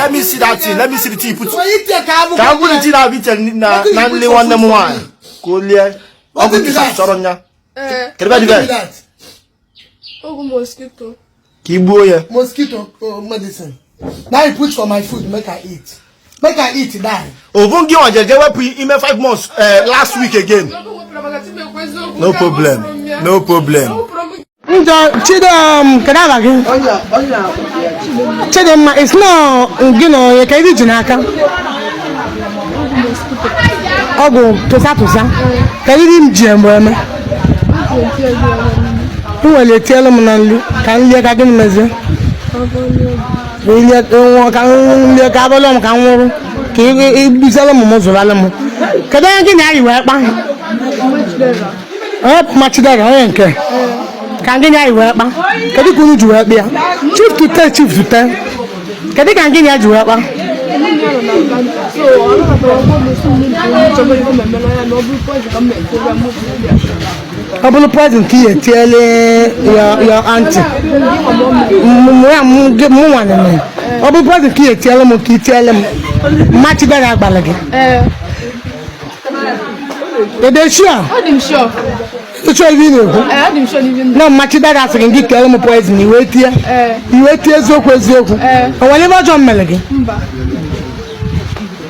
Let me see that thing. Let me see the thing you put. So you take Ka m bụrụ tii na-abịa iche na nli nwanne m nwaanyị ka o lie ọgwụ tụsa chọrọ nya. Ee. Kedu ebe dị be? That. Ọgwụ mosquito. Ka i gbuo ya. Mosquito medicine. Now you put for my food, make I eat. Make I eat, die. Ovu gị nwa jeje wepụ ime 5 months last week again. No problem. No problem. Njọ Chidom, kedu aha gị? Chidimma, it's not gị na onye ka ị ji n'aka. Ọgwụ tụsa tụsa. Kedu ihe m ji mgbe eme? M nwere etielu m na nri ka m lie ka gịnị mezie? Lie nwụọ ka m lie ka abụlọ m ka m nwụrụ ka ị gbuzielu m m zụralụ m. Kedu onye gị na ya yi wee kpa? Onye ma Chidera, onye nke ka gị na ya yi wee kpa? Kedu ka unu ji wee kpa ya? Chief to tell, chief to tell. Kedu ka gị na ya ji wee kpa? So ọ nabatara ọkwa m si m chọba ife mmemme n'anya na ọ bụrụ poison ka m na-ete ya mụ. Ọ bụrụ poison ka ị etiele your aunty mụ ya mụ nwanne, ọ bụrụ poison ka ị etiele m, ka ị tiele m, mma Chidera agbala gị. Ee. Ede sure? Ọ dị m sure. Ịchọ ibe ị na-ekwu? Ee, adị m sure n'ihe m. Na mma Chidera asịrị gị tiele m poison, i wee tie? Ee. I wee tie, eziokwu eziokwu? Ee. O nwere ebe ọjọọ m mere gị? Mba.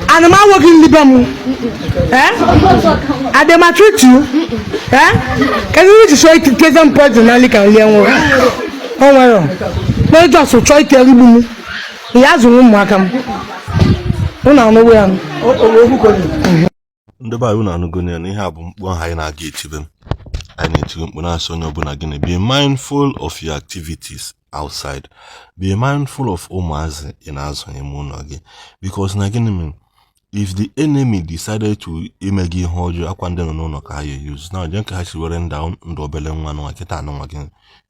Ana m awụ gị nli be m? Eh? I dey maltreat you? Eh? Kedu ihe iji chọọ itieze m poison na nri ka m lie nwụrụ? O nwere na just chọọ ite igbu m ya zụrụ ụmụaka m, unu anụwo ya. Ndị be anyị, unu anụgo ya na ihe a bụ mkpu ahụ anyị na-aga etibe. Anyị na-etibe mkpu na-asị onye ọbụla gịnị? Be mindful of your activities outside. Be mindful of ụmụazị ị na-azụ n'ime ụlọ gị, because na gịnị mere, if the enemy decided to ime gị ihe ọjọọ, akwa ndị nọ n'ụlọ ka ha ya use na je ka ha si were nda ndụ obele nwa nwa kịta anụnwa gị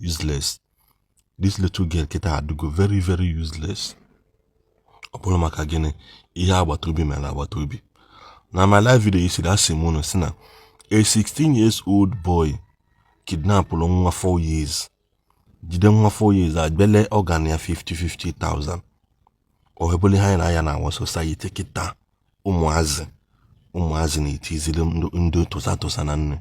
useless. This little girl kịta adịgo very very useless. Ọ bụrụ maka gịnị? Ihe agbata obi mere agbata obi. Na my live video isiri, asị m unu si na a 16 years old boy kidnapụrụ nwa 4 years, jide nwa 4 years agbele organ ya 50 50,000. Ọ ebele ha anyị na-aya na our society kịta. Ụmụazị ụmụazị na-etizili ndị tụsa tụsa na nne.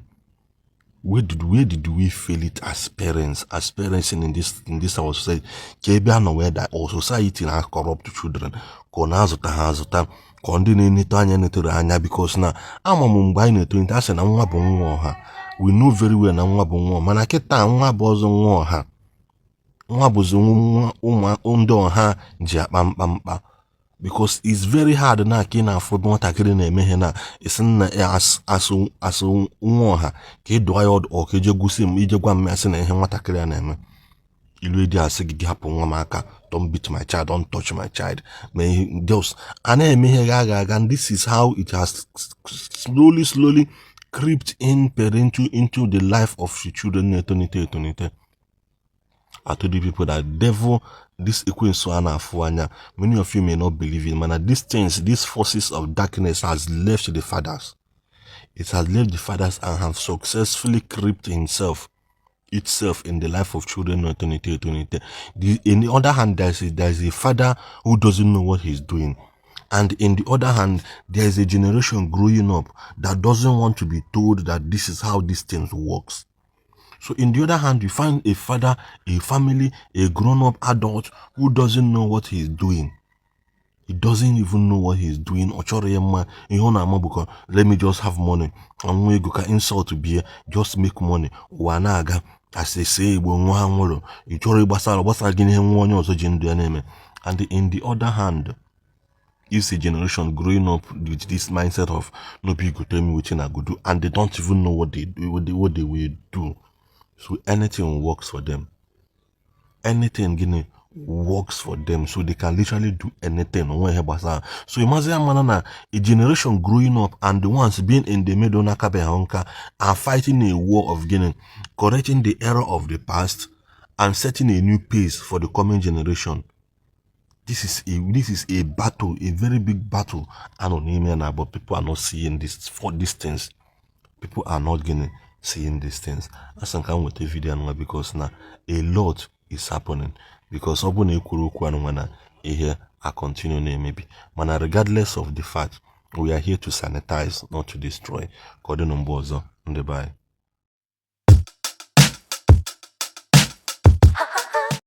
Where did we fail it as parents, as parents in this our society? Ka ebe a nọ wee da our society na corrupt children, ka ọ na-azụta ha azụta, ka ọ ndị na-enete anya netere anya, because na ama m mgbe anyị na-etolite, a sị na nwa bụ nwa ọha. We know very well na nwa bụ nwa ọha, mana kịta nwa bụ ọzọ nwa ọha, nwa bụzi nwa ụmụ ndị ọha ji akpa mkpamkpa, because it's very hard na ka ị na-afụ ebe nwatakịrị na-eme ihe na isi nna ya asụ asụ nwa ọha ka ị dụọ ya ọdụ, ọ ka ije gwusi m ije gwa m ya sị na ihe nwatakịrị a na-eme ilu dị asị gị gị hapụ nwa m aka, don't beat my child, don't touch my child. Ma ihe just a na-eme ihe ga aga aga. And this is how it has slowly slowly crept in parental into the life of the children na-etonite etonite. I told you people that devil, this ekwensu a na-afụ anya, many of you may not believe it, mana these things, these forces of darkness has left the fathers. It has left the fathers and have successfully crept himself itself in the life of children na-etonite etonite. In the other hand, there's a father who doesn't know what he's doing. And in the other hand, there is a generation growing up that doesn't want to be told that this is how this thing works. So in the other hand, you find a father, a family, a grown-up adult who doesn't know what he's doing. He doesn't even know what he's doing. Ọ chọrọ ya mma. Ihe ọ na-ama bụ ka let me just have money. Nwa ego ka insult bie, just make money. Ụwa na-aga as ese Igbo nwa ha nwụrụ. Ị chọrọ ịgbasara gbasara gị n'ihe nwa onye ọzọ ji ndụ ya na-eme. And in the other hand, is a generation growing up with this mindset of nobody go tell me wetin I go do, and they don't even know what they do, what they will do. So anything works for them. Anything gịnị works for them, so they can literally do anything onwe ihe gbasara. So ịmazi ya mana na a generation growing up and the ones being in the middle na-akabeghị nka are fighting a war of gịnị? Correcting the error of the past and setting a new pace for the coming generation. This is a battle, a very big battle anọ n'ime ya na, but people are not seeing this for these things. People are not gonna seeing these things. Asị ka m nweta video anụnwa because na a lot is happening, because ọ bụ na ekwuru okwu anụnwa na Ihe a continue na-emebi, mana regardless of the fact, we are here to sanitize, not to destroy. Ka ọ dị na mgbe ọzọ, ndị be anyị.